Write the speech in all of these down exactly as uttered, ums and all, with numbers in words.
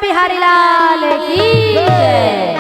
बिहारी लाल की जय।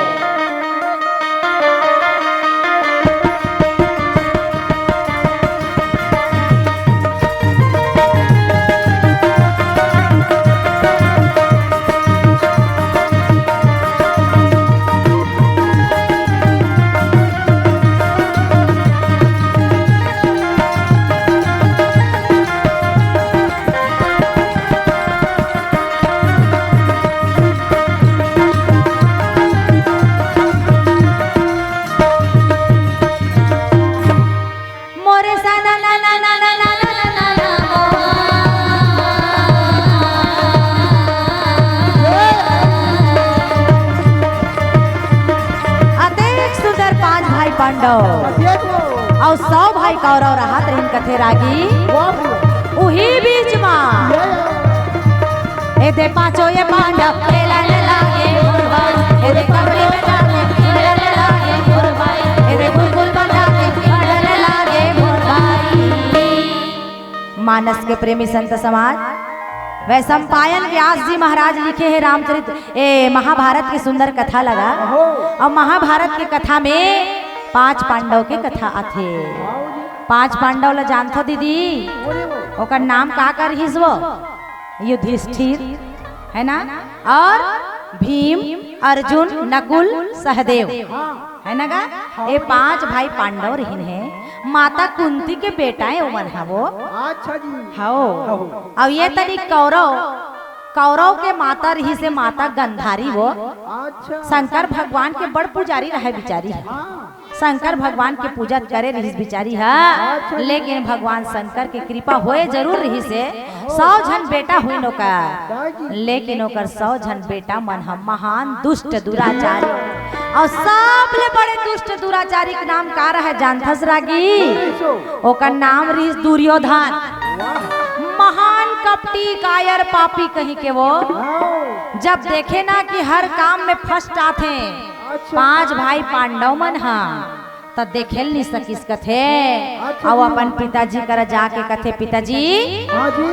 मोरे सा ना ना ना ना ना ना ना ना ना ना। अतेक सुंदर पांच भाई पांडव अउ सौ भाई कौरव रहत रहिन कथे रागी। उही बीच मा ए दे पांचो ये पांडव, ए लाले लागे मोर भाई, ए दे कमली में जाके, ए लाले लागे मोर भाई, ए दे गुलगुल बजा के, ए लाले लागे मोर भाई। मानस के प्रेमी संत समाज, वैशंपायन व्यास जी महाराज लिखे हे रामचरित, ए, महाभारत के सुंदर कथा लगा। अउ महाभारत के कथा में पांच पांडव के कथा आथे। पांच पांडव ला जानथो दीदी? ओकर नाम का का रिहिस वो? युधिष्ठिर, है ना? अउ भीम, अर्जुन, नकुल, सहदेव, है ना गा? ये पांच भाई पांडव रहिन हे। माता कुंती के बेटा हे ओमन हा वो। अच्छा जी। हव। हव। अउ ये तरी कौरव, कौरव के माता रहिस हे माता गंधारी वो। अच्छा। शंकर भगवान के बड़ पुजारी रहे बिचारी। हाँ। शंकर भगवान के पूजा करे रहिस बिचारी हा, लेकिन भगवान शंकर के कृपा होए जरूर रहिस हे। सौ झन बेटा होइन ओकर, लेकिन ओकर सौ झन बेटा मन ह महान दुष्ट दुराचारी, अउ सबले बड़े दुष्ट दुराचारी के नाम का रहे जानथस रागी? ओकर नाम रहिस दुर्योधन। महान कपटी, कायर, पापी कहीं के वो। जब देखे ना कि हर काम में फर्स्ट आथे, अच्छा। पांच भाई पांडव मन हा, त देखे ल नि सकिस कथे। अच्छा अउ जी। अपन पिताजी करा जाके कथे, "पिताजी, हाँ जी।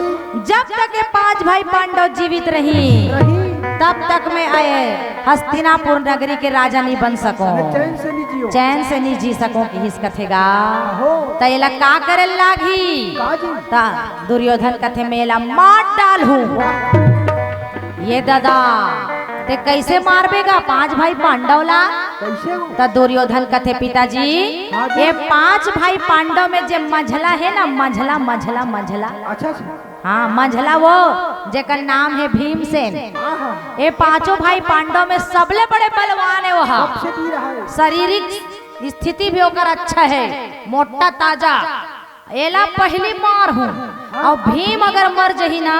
जब तक ये पांच भाई पांडव जीवित रही, रही। तब तक मैं आए हस्तिनापुर नगरी के राजा नि बन सकूं, अरे चैन से नि जियो। चैन से नि जी सकूं," किहिस कथे गा। हो। त एला का करे ल लागही? का जी? त दुर्योधन कथे, "मैं एला मार डालहूं।" ये ददा, ते कइसे मारबे गा पांच भाई पांडव ला? कइसे हो? त दुर्योधन कथे, "पिताजी, हाँ जी। ये पांच भाई पांडव में जे मंझला हे ना, मंझला, मंझला, मंझला।" अच्छा, अच्छा। हाँ, मंझला वो, जेकर नाम हे भीमसेन। हाँ, हाँ। ये पांचों भाई पांडव में सबले बड़े बलवान हे वो हा। सबसे वीर हे। शारीरिक स्थिति भी ओकर अच्छा हे, मोटा ताजा। एला पहिली मारहूं, अउ भीम अगर मर जही ना,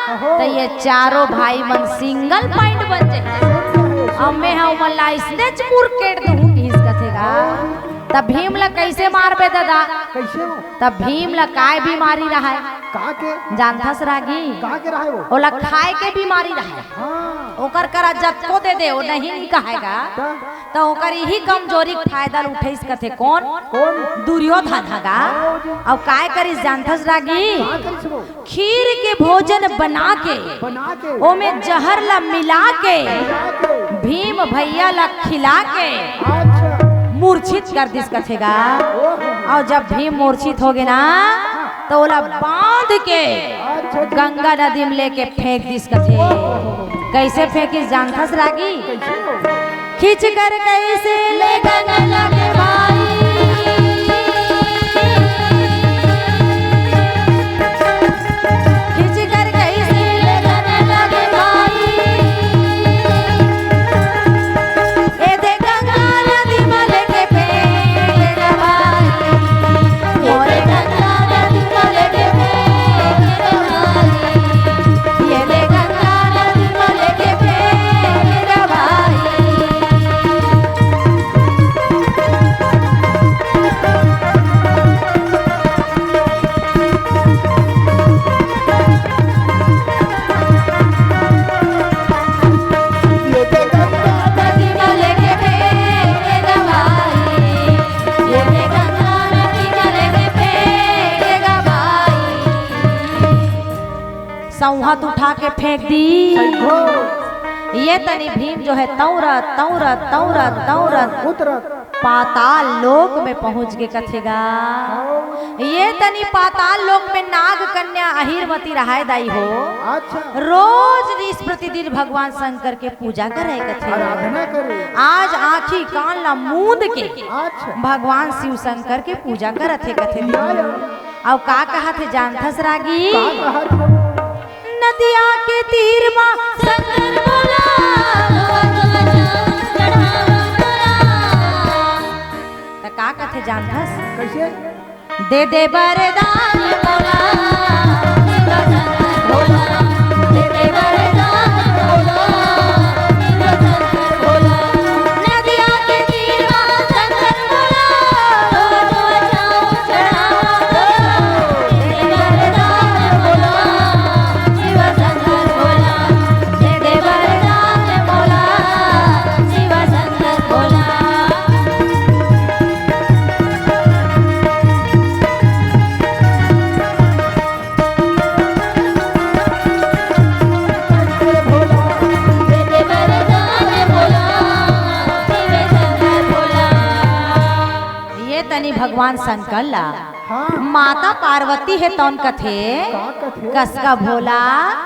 अहो। त ये चारों भाई मन सिंगल पॉइंट बन जही। अउ मैं हा ओमन ला अइसनेच मुरकेट दूहूं, किहिस कथे गा। त भीम ला कइसे मारबे ददा? कइसे हो? त भीम ला काय बीमारी रहय? का के? जानथस रागी? का के रहय वो? ओला खाय के बीमारी रहय। हाँ। ओकर करा जतको दे दे, वो नहीं, नहीं कहेगा। त? त ओकर इही कमजोरी के फायदा ल उठइस कथे कोन? कोन? दुर्योधन ह गा। हाँ जी। अउ काय करिस जानथस रागी? का करिस वो? खीर के भोजन बना के, बना के। ओमे जहर ला मिला के, मिला के। भीम भैया ला खिला के, अच्छा। मूर्छित कर दिस कथे गा। ओहो। अउ जब भीम मूर्छित होगे ना, त ओला बांध के अच्छा जी। गंगा नदी में लेके फेंक दिस कथे। कइसे फेंकिस जानथस रागी? कइसे हो? खींच कर कइसे ले गंगा नदी भाई। खींच कर कइसे ले गंगा नदी भाई। ए दे गंगा नदी में लेके फेंक दे भाई। मोरे गंगा नदी में लेके फेंक दे भाई। ये ले गंगा नदी में लेके फेंक दे भाई। सौंहत उठा के फेंक दी। सही हो। ये तनी भीम जो है तौरत तौरत तौरत तौरत उतरत। पाताल लोक में पहुंच गे कथे गा। ये तनी पाताल लोक में नाग कन्या अहिरमती रहाय दाई हो। अच्छा। रोज निस प्रतिदिन भगवान शंकर के पूजा करे कथे। आराधना करे। आज आँखी कान ला मूंद के अच्छा। भगवान शिव शंकर के पूजा करत हे कथे। या, या। अउ का कहत हे जानथस रागी? का कहत हे? नदिया के तीर मा शंकर भोला, त का कथे जानथस? कैसे? दे दे वरदान भोला, भोला, दे दे वरदान भोला, भोला। नदिया के तीर मा शंकर भोला, ये तनी भगवान शंकर ला हाँ। माता पार्वती हे तौन कथे, का कथे? कसका भोला,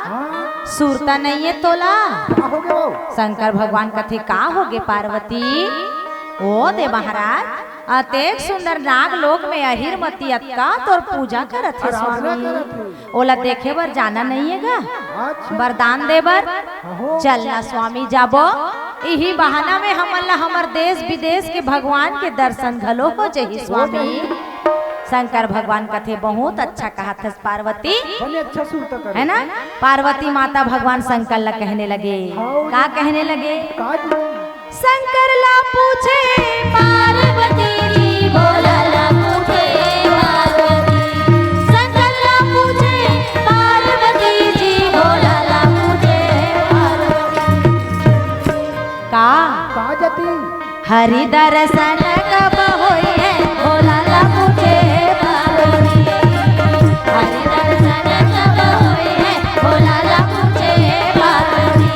हाँ। सुरता नइये तोला। का होगे वो? शंकर भगवान कथे, का होगे पार्वती? ओ दे महाराज, अतेक सुंदर नाग लोक में अहिरमती अतका तोर पूजा करत हे आराधना स्वामी। करत हे। ओला देखे बर जाना नइये गा? अच्छा। वरदान दे बर? अहो। चल ना स्वामी जाबो। इही बहाना में हमन ला हमर देश विदेश के भगवान के दर्शन घलो हो जही स्वामी। शंकर भगवान कथे, बहुत अच्छा कहत हस पार्वती। बने अच्छा सुरता करे। है ना? पार्वती माता भगवान शंकर ला कहने लगे। हाँ। का कहने लगे? का जी? शंकर ला पूछे पार्वती जी, भोला ला पूछे पार्वती। शंकर ला पूछे पार्वती जी, भोला ला पूछे पार्वती। का? का जती? हरि दर्शन कब होई है, भोला ला पूछे पार्वती। हरि दर्शन कब होई है, भोला ला पूछे पार्वती।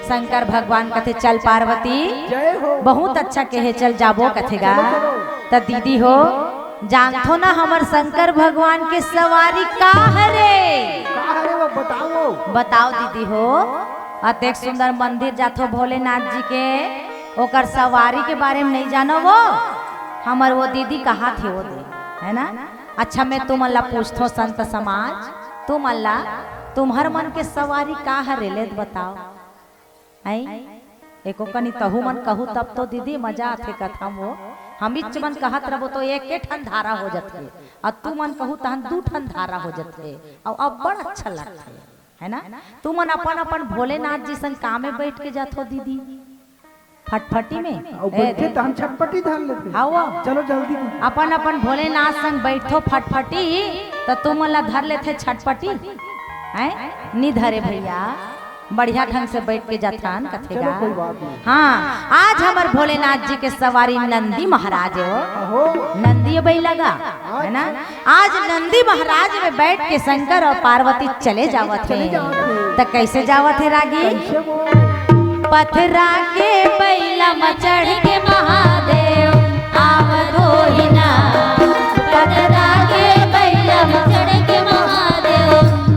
शंकर भगवान कथे, चल पार्वती, जय हो। बहुत अच्छा कहे, चल जाबो कथे गा। चलो, चलो। त दीदी हो, जानथो ना हमर शंकर भगवान के सवारी का हरे? का हरे वो बताओ। बताओ दीदी हो, अतेक सुंदर मंदिर जाथो भोलेनाथ जी के, ओकर सवारी के बारे में नहीं जानो वो? हमर वो दीदी कहाथे वो दे, है ना? अच्छा, मैं तुमन ला पूछथो संत समाज, तुमन ला, तुम्हर मन के सवारी का हरे, ले त बताओ। हैं? एको कनी तहू मन कहू तब तो दीदी मजा आथे कथा म। हमीच मन कहत रबो तो एक एक ठन धारा हो जथे, अउ तुमन कहू तहन दू ठन धारा हो जथे, अउ अब्बड़ अच्छा लगथे, है ना? तुमन अपन अपन भोलेनाथ जी संग कामे बैठ के जाथो दीदी, फटफटी में। अउ ए, बइठे दे। तहन छटपटी धर लेथे। हाँ, वो। चलो जल्दी। अपन अपन भोलेनाथ संग बैठो फटफटी, त तुमन ला धर लेथे छटपटी, हैं? नी धरे भैया, बढ़िया ढंग से बैठ के जाथन कथे चलो, गा। कोई बात नहीं। हाँ, आज हमर भोलेनाथ जी के सवारी नंदी महाराज हो। अहो। नंदी बैला गा, है ना? अच्छा। आज नंदी महाराज में बैठ के शंकर अउ पार्वती चले जावत चले हे। जावत हे। त कैसे जावत हे रागी? कैसे वो? पथरा के बैला म चढ़ के महादेव आवत होही ना। पथरा के बैला म चढ़ के महादेव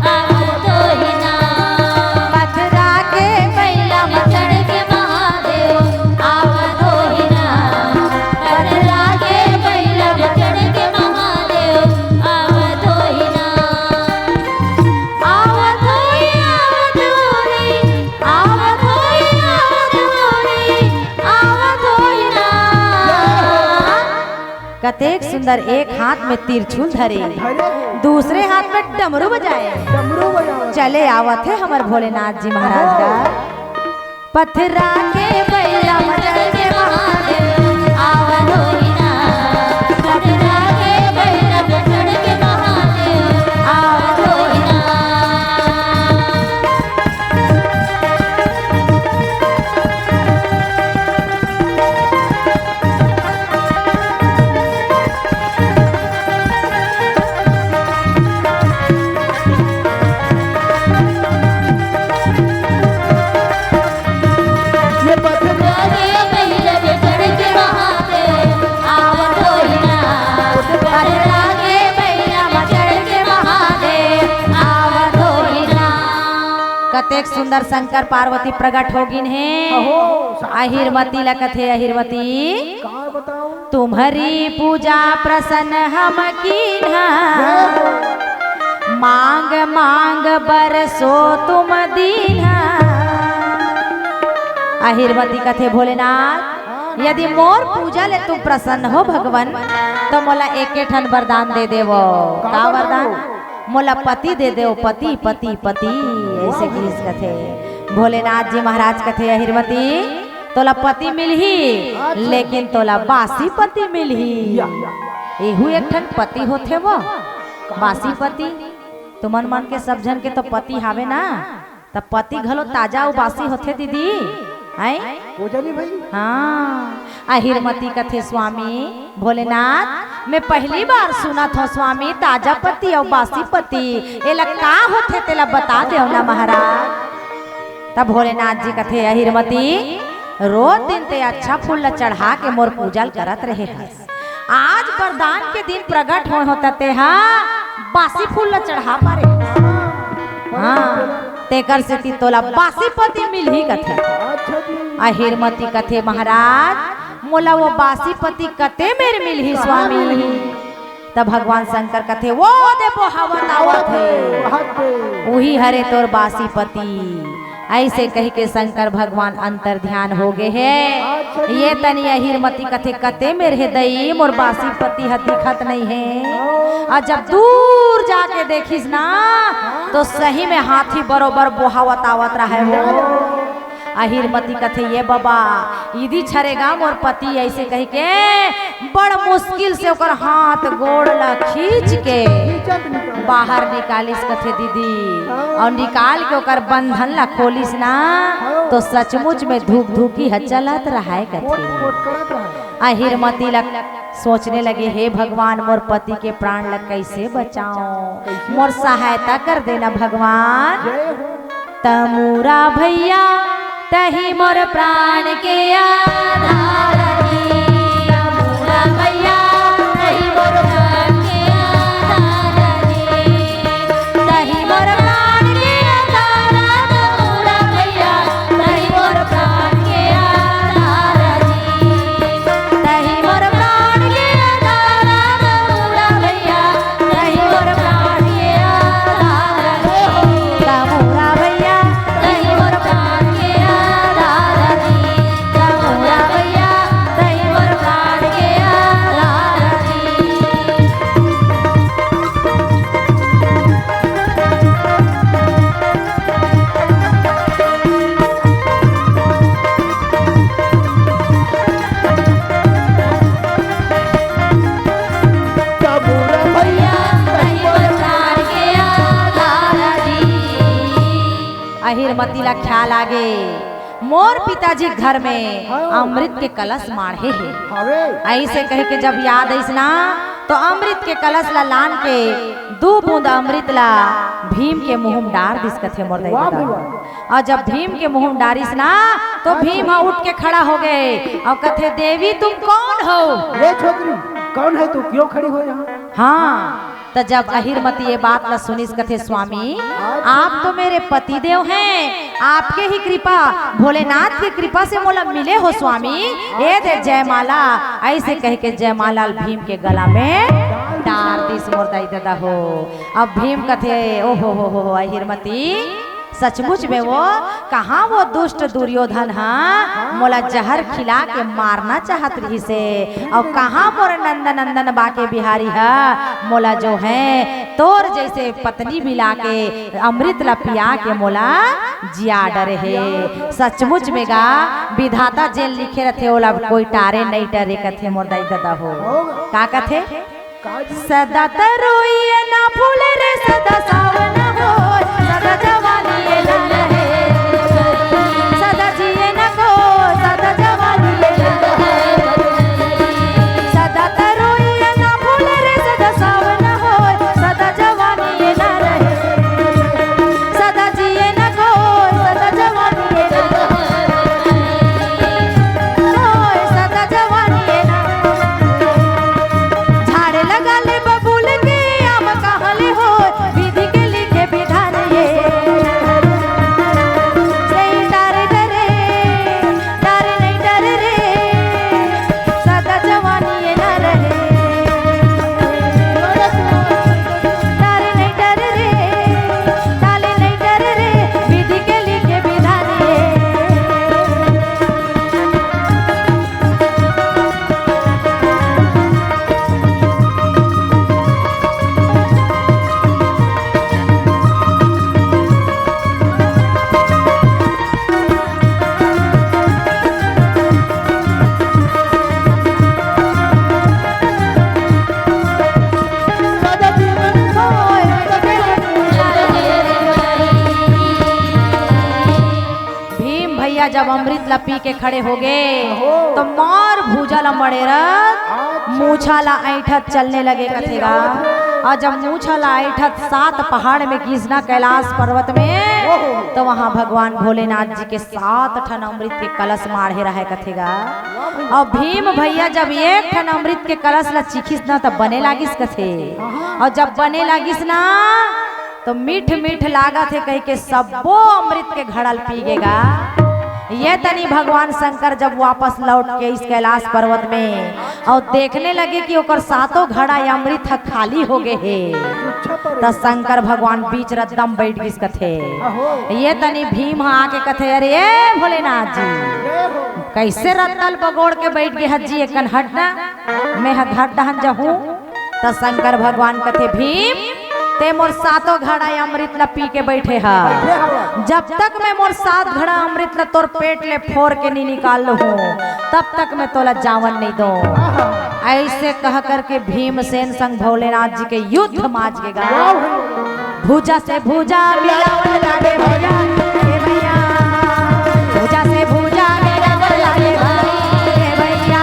आवत होही ना। पथरा के बैला म चढ़ के महादेव आवत होही ना। पथरा के बैला म चढ़ के महादेव आवत होही ना। आवत होही, आवत होही, आवत होही, आवत होही, आवत होही ना। कतेक सुंदर, एक हाथ में तिरछुल धरे, धरे। दूसरे हाथ में डमरू बजाए। डमरू बजावत। चले आवत हे हमर भोलेनाथ जी महाराज का। पथरा के बैला म चढ़ एक सुंदर शंकर पार्वती प्रकट हो गिन हे। अहो, साक्षात। अहिरमती ला कथे, अहिरमती, का बताऊं? तुम्हरी पूजा प्रसन्न हम कीन्हा, जय हो। मांग मांग बर सो तुम दीन्हा। अहिरमती कथे, भोलेनाथ, हाँ। यदि मोर पूजा ले तुम प्रसन्न हो भगवान, तो मोला एके ठन वरदान दे देवो। का का वरदान? वरदान? मोला पति दे देव, पति, पति, पति, ऐसे किहिस कथे। भोलेनाथ जी महाराज कथे, अहिरमती, तोला पति मिलही, अच्छा। लेकिन तोला बासी पति मिलही। या। एहू एक ठन पति होथे वो, का बासी बासी पति? तुमन मन के सब झन के तो पति हावे ना, त पति घलो ताजा अउ बासी होथे दीदी, हैं? पूजनी भाई। हाँ, अहिरमती कथे, स्वामी भोलेनाथ, मैं पहली बार सुनत हूँ स्वामी, ताजा पति अउ बासी पति, एला का होथे तेला बता देव ना महाराज। तब भोलेनाथ जी कथे, अहिरमती, रोज दिन ते अच्छा फूल ला चढ़ा के मोर पूजा ल करत रहे हस, आज वरदान के दिन प्रकट होय हो त तेहा बासी फूल ला चढ़ा पारे। हाँ, तेकर सेती तोला बासी पति मिलही कथे। अच्छा जी। अहिरमती कथे, महाराज, मोला वो बासी पति कते मेर मिलही स्वामी? त भगवान शंकर कथे, वो दे बोहावत आवत हे, आवत हे। उही हरे तोर बासी पति। ऐसे कहि के शंकर भगवान अंतर ध्यान हो गे हे। अच्छा जी। ये तनी अहिरमती कथे, कते मेर हे दई, मोर बासी पति ह दिखत नइ हे। हाँ। अउ जब दूर जाके देखिस ना, हाँ। तो सही में हाथी बरोबर बोहावत आवत रहय वो। अहिरमती कथे, ये बबा, इदी छरेगा मोर पति, ऐसे कहि के बड़ मुश्किल से ओकर हाथ गोड़ ला खींच के खींचत निकाल। बाहर निकालिस कथे दीदी, हाँ। अउ निकाल के ओकर बंधन ला खोलिस ना, हाँ। तो सचमुच में धुकधुकी ह चलत रहय कथे। कोट कोट करत रहय। अहिरमती ला सोचने लगे, हे भगवान, मोर पति के प्राण ला कैसे बचाऊं, कैसे? मोर सहायता कर देना भगवान। जय हो। तमुरा भैया, तही मोर प्राण के आधार जी। तमुरा भैया, तही मोर प्राण के आधार जी। तही मोर प्राण के आधार, तमुरा भैया, तही मोर प्राण के आधार जी। तही मोर प्राण के आधार, तमुरा भैया, तही मोर प्राण के आधार जी। तमुरा भैया, तही मोर प्राण के आधार जी। तमुरा भैया, तही मोर प्राण के आधार जी। तमुरा भैया, तही मोर प्राण के आधार जी। अहिरमती ला ख्याल आगे, मोर पिताजी घर में हाँ। अमृत के कलश माढ़े हे। हवे। ऐसे कहि के जब याद आइस ना, तो अमृत के कलश ला लान के दू बूंद अमृत ला भीम के मुंह में डार दिस कथे मोर दाई वाह ददा। भाई वाह। अउ जब भीम के मुंह में डारिस ना, तो भीम ह उठ के खड़ा हो गे अउ कथे, देवी तुम कौन हो? ये छोकरी, कौन है तू? क्यों खड़ी हो यहाँ? हाँ, त जब अहिरमती ये बात ला सुनिस कथे, स्वामी, आप तो मेरे पति देव हैं, आपके ही कृपा, भोलेनाथ की कृपा से मोला मिले हो स्वामी। ये दे जयमाला, ऐसे कहि के जयमाला ल भीम के गला में डार दिस मोर दाई ददा हो। अब भीम कथे, ओ हो हो हो हो, अहिरमती, सचमुच में वो, कहाँ वो दुष्ट दुर्योधन ह मोला जहर खिला के मारना चाहत रहिस हे, अउ कहाँ मोर नंद नंदन बांके बिहारी ह मोला जो है तोर जैसे पत्नी मिला के अमृत ला पिया के मोला जिया डरे हे। सचमुच में गा विधाता जेन लिखे रथे ओला कोई टारे नइ टरे कथे मोर दाई ददा हो। का कथे? सदा तरोइया ना फूले रे, सदा सावन होय, सदा जवानी ये ना रहे। सदा जिए ना कोय, सदा जवानी ये ना रहे। सदा तरोइया ना फूले रे, सदा सावन होय, सदा जवानी ये ना रहे। सदा जिए ना कोय, सदा जवानी ये ना रहे। होय, सदा जवानी ये ना झाड़ लगा ले बबूल के, आम कहाँ ले होय, विधि के लिखे विधान ये। अमृत ला पी के खड़े हो गे, तो मार भुजा ला मड़ेरत, मूछा ला ऐंठत चलने लगे कथे गा। अउ जब मूछा ला ऐंठत सात पहाड़ में गिस ना, कैलाश पर्वत में, तो वहाँ भगवान भोलेनाथ जी के सात ठन अमृत के कलश माढ़े रहय कथे गा। अउ भीम भैया जब एक ठन अमृत के कलश ला चीखिस ना, तब बने लागिस कथे। अउ जब बने लागिस ना, तो मीठ मीठ लागत हे कहिके सब्बो अमृत के घड़ा ल पी गे गा। ये तनी भगवान शंकर जब वापस लौट के इस कैलाश पर्वत में अउ देखने लगे कि ओकर सातों घड़ा या अमृत ह खाली हो गे हे, त शंकर भगवान बीच रद्दा म बैठ गिस कथे। ये तनी भीम ह आके कथे, "अरे ए भोलेनाथ जी, कैसे रद्दा ल बगोड़ के बैठ गे हस जी, एकन हट ना, मैं ह घर डहन जाहूँ।" त शंकर भगवान कथे, "भीम, ते मोर सातों घड़ा अमृत ला पी के बैठे ह। जब तक मैं मोर सात घड़ा अमृत ला तोर पेट ले फोर के नी निकाल लूँ, तब तक मैं तोला जावन नहीं दूँ।" ऐसे कह करके भीमसेन संग भोलेनाथ जी के युद्ध माच गे गा। भुजा से भुजा मिलावन लागे भैया, ए भैया। भुजा से भुजा मिलावन लागे भैया, ए भैया।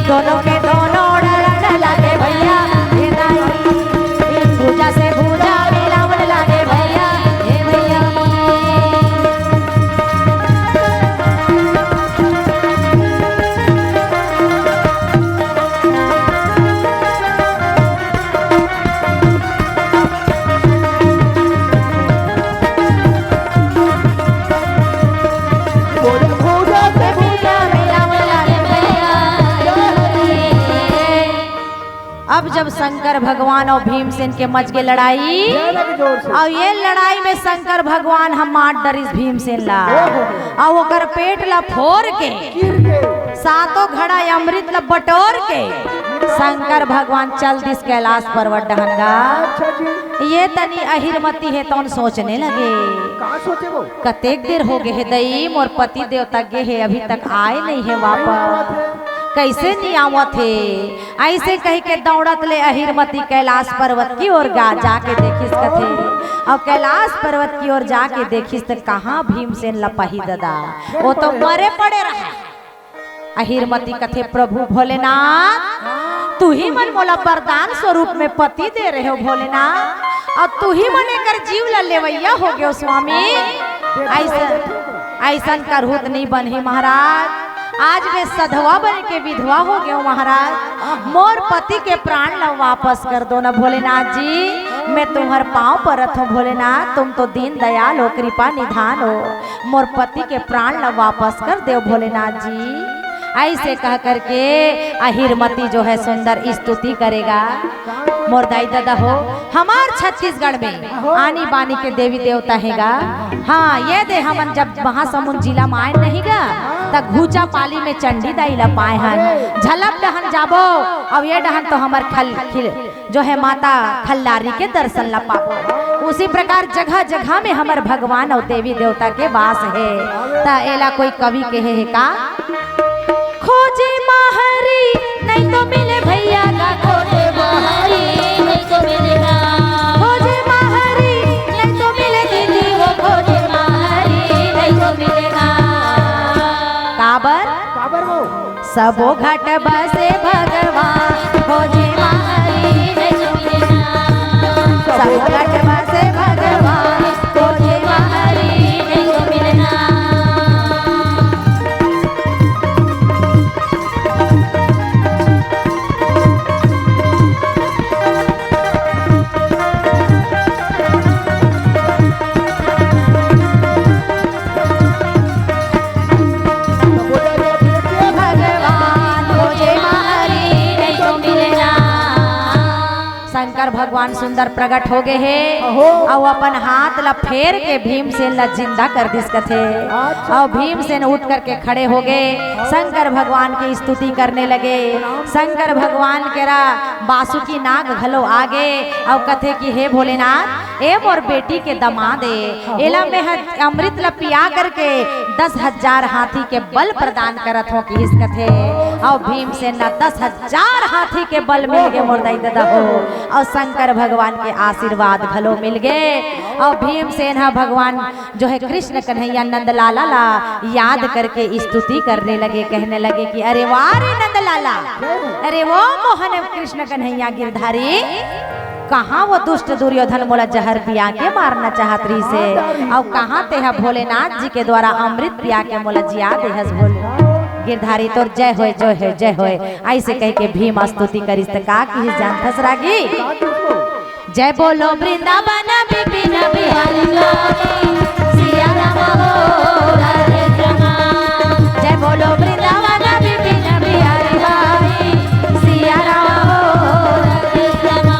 दोनों के दोनों डरन लागे भैया, ए दाई। भुजा से भुजा मिलावन लागे भैया, ए भैया। अब जब शंकर भगवान अउ भीमसेन के मच गे लड़ाई, अउ ये लड़ाई में शंकर भगवान ह मार डरिस भीमसेन ला, अउ ओकर पेट ला फोर के, सातों घड़ा अमृत ला बटोर के शंकर भगवान चल दिस कैलाश पर्वत डहन गा। ये तनी अहिरमती हे तौन सोचने लगे, कतेक देर हो गे हे दई, मोर पति देवता गे हे, अभी तक आय नहीं हे वापस, कैसे नहीं आवत हे? ऐसे कहिके दौड़त ले अहिरमती कैलाश पर्वत की ओर गा, जाके देखिस कथे। अउ कैलाश पर्वत की ओर जाके देखिस त कहाँ भीमसेन ल पाही ददा, ओ तो मरे पड़े रहय। अहिरमती कथे, "प्रभु भोलेनाथ, तुही मन मोला वरदान स्वरूप में पति दे रहे हो भोलेनाथ, अउ तुही मन एकर जीव ल लेवइया हो गेव स्वामी।" ऐसन, ऐसन करहू त नहीं बनही महाराज। आज मैं सधवा बन के विधवा हो गेव महाराज, मोर पति के प्राण ला वापस कर दो ना भोलेनाथ जी, मैं तुम्हर पाँव परत हूँ भोलेनाथ, तुम तो दीन दयाल हो, कृपा निधान हो, मोर पति के प्राण ला वापस कर देव भोलेनाथ जी। ऐसे कह करके अहिरमती जो है सुंदर स्तुति करे गा। मोर दाई ददा हो, हमार छत्तीसगढ़ में आनी बानी के देवी देवता हे गा। हाँ, ये दे हमन जब महासमुंद जिला में आए नहीं गा, त घूचा पाली में चंडी दाई ला पाए हन। झलक डहन जाबो, अब ये डहन तो हमर खल, खिल, जो है माता खल्लारी के दर्शन ला पाबो। उसी प्रकार जगह जगह में हमर भगवान अउ देवी देवता के वास हे। त एला कोई कवि कहे हे का? खोजे महरी नहीं तो मिले भैया का, खोजे महरी नहीं तो मिले ना। खोजे महरी नहीं तो मिले दीदी वो, खोजे महरी नहीं तो मिले ना। काबर? काबर वो? सबो घट बसे भगवान, खोजे महरी नहीं तो मिले ना। सबो घट बसे भगवान, खोजे महरी नहीं तो मिले ना। भगवान खोजे महरी नहीं तो मिले ना। शंकर भगवान सुंदर प्रगट हो गे हे। अहो। अउ अपन हाथ ला फेर के भीमसेन ला जिंदा कर दिस कथे। अच्छा। अउ भीमसेन उठ करके खड़े हो गे, शंकर भगवान की स्तुति करने लगे। शंकर भगवान केरा बासुकी नाग घलो आ गे अउ कथे कि हे भोलेनाथ, ए मोर बेटी के दमाद ए, अहो। एला मैं ह अमृत ला पिया करके दस हजार हाथी के बल प्रदान करत हों, किहिस कथे। अउ भीमसेन ला दस हजार हाथी के बल मिल गे मोर दाई ददा हो, अउ शंकर भगवान के आशीर्वाद घलो मिल गे। अउ भीमसेन ह भगवान जो है कृष्ण कन्हैया नंदलाला ला याद करके स्तुति करने लगे, कहने लगे कि अरे वाह रे नंदलाला, अरे वो मोहन कृष्ण कन्हैया गिरधारी, कहाँ वो दुष्ट दुर्योधन मोला जहर पिया के मारना चाहत रहिस हे, अउ कहाँ तेहा भोलेनाथ जी के द्वारा अमृत पिया के मोला जिया देहस। बोल गिरधारी तोर जय होय, जय होय, जय होय। ऐसे कह के भीम स्तुति करिस त का किहिस जानथस रागी? जय बोलो वृंदावन विपिन बिहारी लाल की, सिया राम हो राधे श्यामा। जय बोलो वृंदावन विपिन बिहारी लाल की, सिया राम हो राधे श्यामा।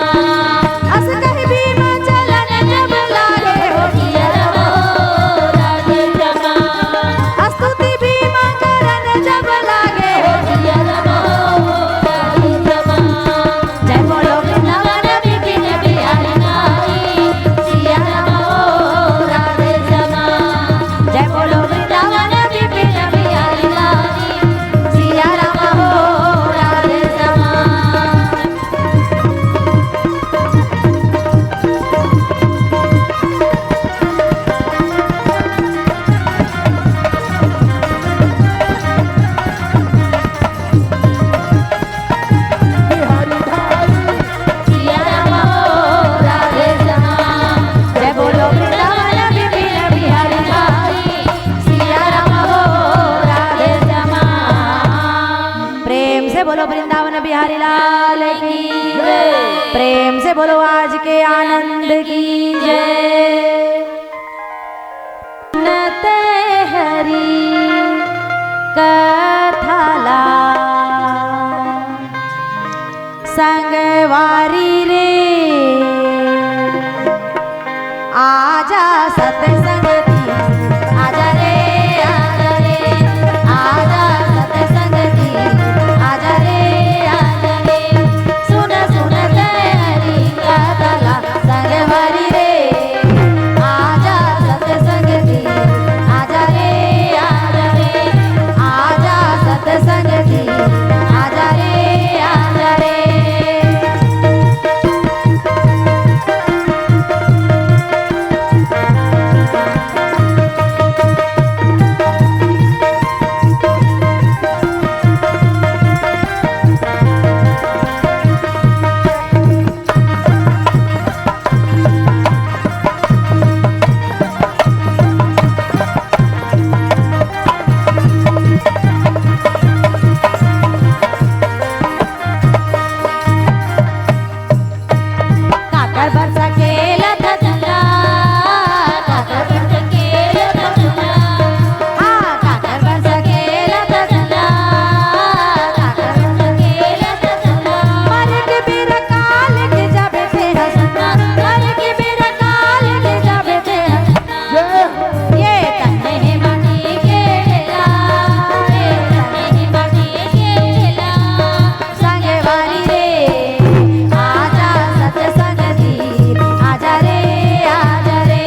अस कहि भीम चलन जब लागे हो, सिया राम हो राधे श्यामा। स्तुति भीम चरण जब लागे हो, सिया राम हो राधे श्यामा। जय बोलो वृंदावन विपिन बिहारी लाल की, सिया राम हो राधे श्यामा। जय बोलो वृंदावन विपिन बिहारी लाल की, सिया राम हो राधे श्यामा। प्रेम से बोलो वृंदावन बिहारी लाल की। प्रेम से बोलो आज के आनंद की जय। नत हरि कथा ला संगवारी रे, आजा सतसंग दिन, आजा रे, आजा रे, आजा सतसंग दिन, आजा रे, आजा रे। सुन सुन तैयारी का तला संगवारी रे, आजा सतसंग दिन, आजा रे, आजा रे, आजा सतसंग दिन, आजा रे, आजा रे। काकर बर सकेला धतूरा, काकर बर सकेला धतूरा, हाँ, काकर बर सकेला धतूरा, काकर बर सकेला धतूरा। मरे के बेरा काल के जाबे ते हसना, मरे के बेरा काल के जाबे ते हसना। ये तने माटी के ढेला, ये तने माटी के ढेला। संगवारी रे, आजा सतसंग दिन, आजा रे, आजा रे,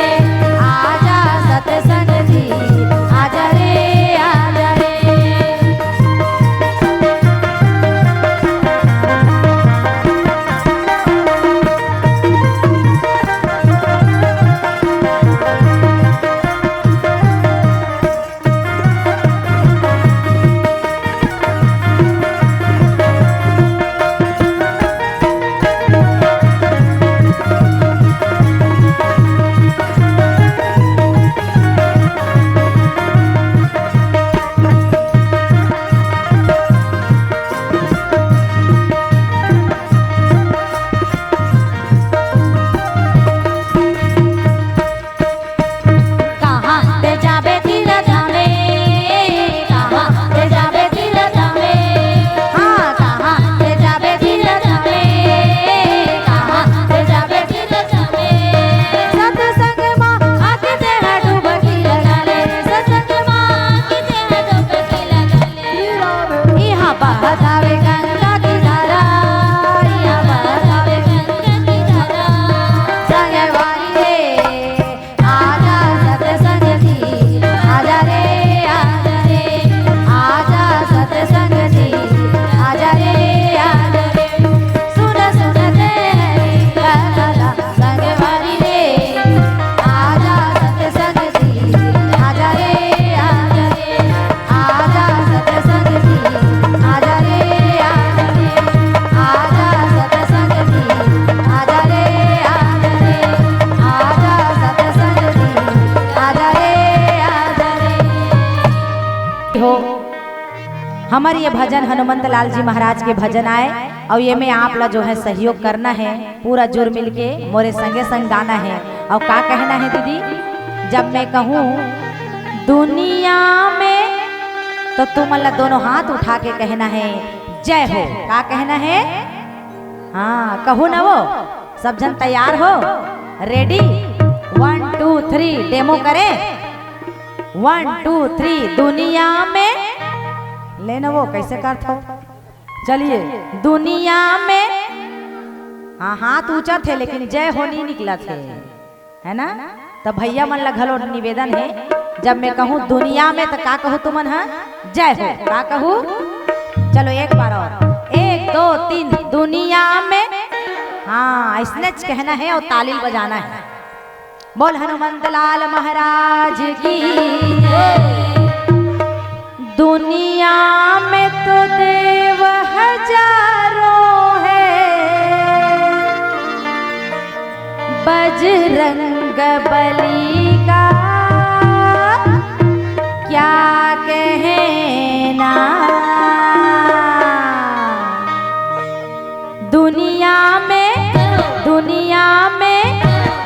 आजा सतसंग दिन, आजा रे, आजा रे। कहाँ ते जाबे तीरथ में, कहाँ ते जाबे तीरथ में, हाँ, कहाँ ते जाबे तीरथ में, कहाँ ते जाबे तीरथ में। सत्संग मा आके तेहा डुबकी लगा ले, सत्संग मा आके तेहा डुबकी लगा ले। इहाँ बहत हवे गंगा की धारा, इहाँ बहत हवे गंगा की धारा। संगवारी रे, आजा सतसंग दिन, आजा रे, आजा रे, आजा सतसंग दिन, ये भजन हनुमंत लाल जी महाराज के भजन आय, अउ ये में आप ला जो है सहयोग करना है, पूरा जुर मिल के मोरे संगे संग गाना है। अउ का कहना है दीदी, जब मैं कहूँ दुनिया में, तो तुमन ला दोनों हाथ उठा के कहना है जय हो। का कहना है? हाँ, कहू ना वो, सब झन तैयार हो? Ready? One, two, three, demo करे। One, two, three, दुनिया में। ले ना वो, कैसे करत हो? चलिए, दुनिया में। हाँ, हाथ ऊंचा थे, लेकिन जय हो नहीं निकला थे, है ना? त भैया मन ला घलो निवेदन है, जब मैं कहूँ दुनिया में, त का कहू तुमन ह? जय हो। का कहू? चलो एक बार और, एक, दो, तीन। दुनिया में, हाँ, ऐसने च कहना है अउ ताली बजाना है। बोल हनुमंत लाल महाराज की। दुनिया में तो देव हजारों हैं, बजरंग बली का क्या कहना। दुनिया में, दुनिया में,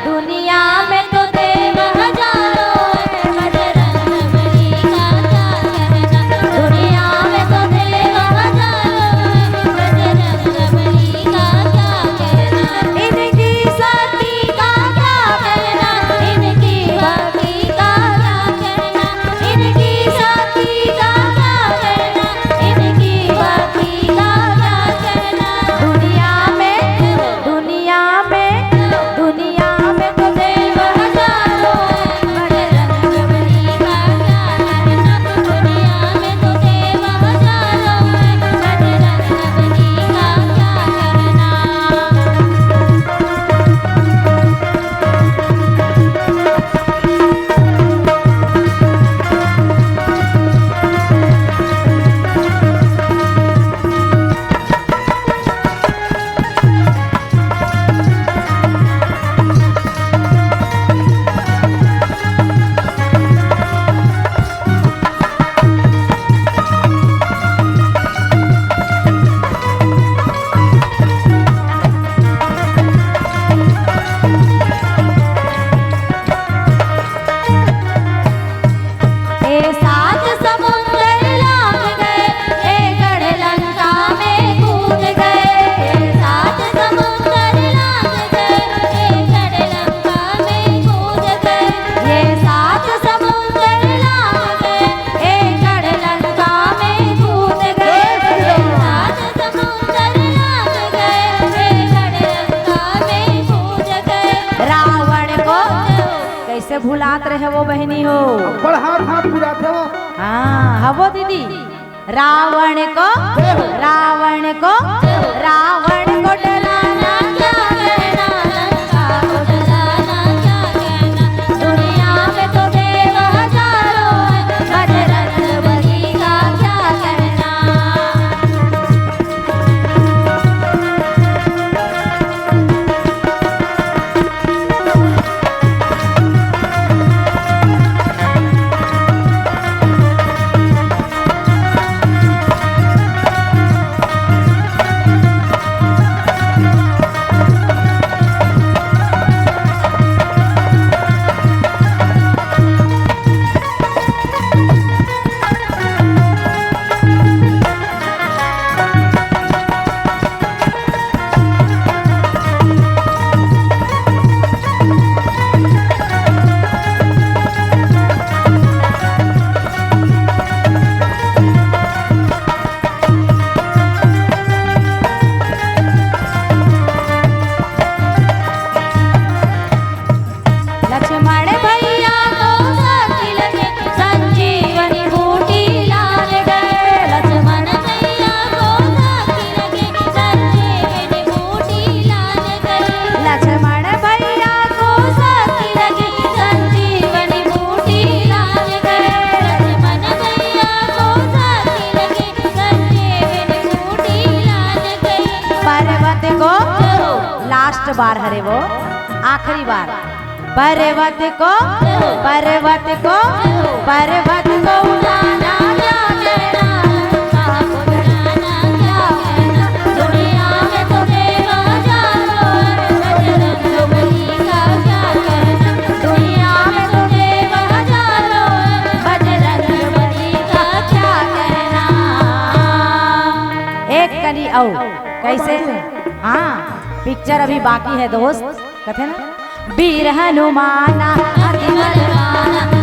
दुनिया में तो देव हजारों हैं, बजरंग बली का क्या कहना। दुनिया में तो देव हजारों हैं, बजरंग बली का क्या कहना। इनकी शक्ति का क्या कहना, इनकी भक्ति का क्या कहना, इनकी शक्ति का क्या कहना, इनकी भक्ति का क्या कहना। दुनिया में, दुनिया में, दुनिया में तो देव हजारों हैं, बजरंग बली का क्या कहना। दुनिया में तो देव हजारों हैं, बजरंग बली का क्या कहना। ए सात समुंदर लांघ गए, ए गढ़ लंका में कूद गए। ए सात समुंदर लांघ गए, ए गढ़ लंका में कूद गए। ये सात समुंदर लांघ गए, ए गढ़ लंका में कूद गए। ये सात समुंदर लांघ गए, ए गढ़ लंका में कूद गए। रावण को कैसे भुलात रहे वो बहिनी हो? बड़ हाथ हाथ पुरात हो। हाँ, हवो दीदी। रावण को, रावण को, रावण को डराना क्या कहना, लंका को जलाना क्या कहना। दुनिया में तो देव हजारों हैं, बजरंग बली का क्या कहना। लक्ष्मण भैया को साथी लगे, संजीवनी बूटी लान गए। लक्ष्मण भैया को साथी लगे, संजीवनी बूटी लान गए। लक्ष्मण भैया को साथी लगे, संजीवनी बूटी लान गए। लक्ष्मण भैया को साथी लगे, संजीवनी बूटी लान गए। पर्वत को, लास्ट बार हरे वो, आखिरी बार। पर्वत को, पर्वत को, पर्वत को उठाना क्या कहना, लंका को अउ कैसे? हाँ, पिक्चर अभी बाकी है दोस्त, कथे ना, बीर हनुमाना अति बलवाना।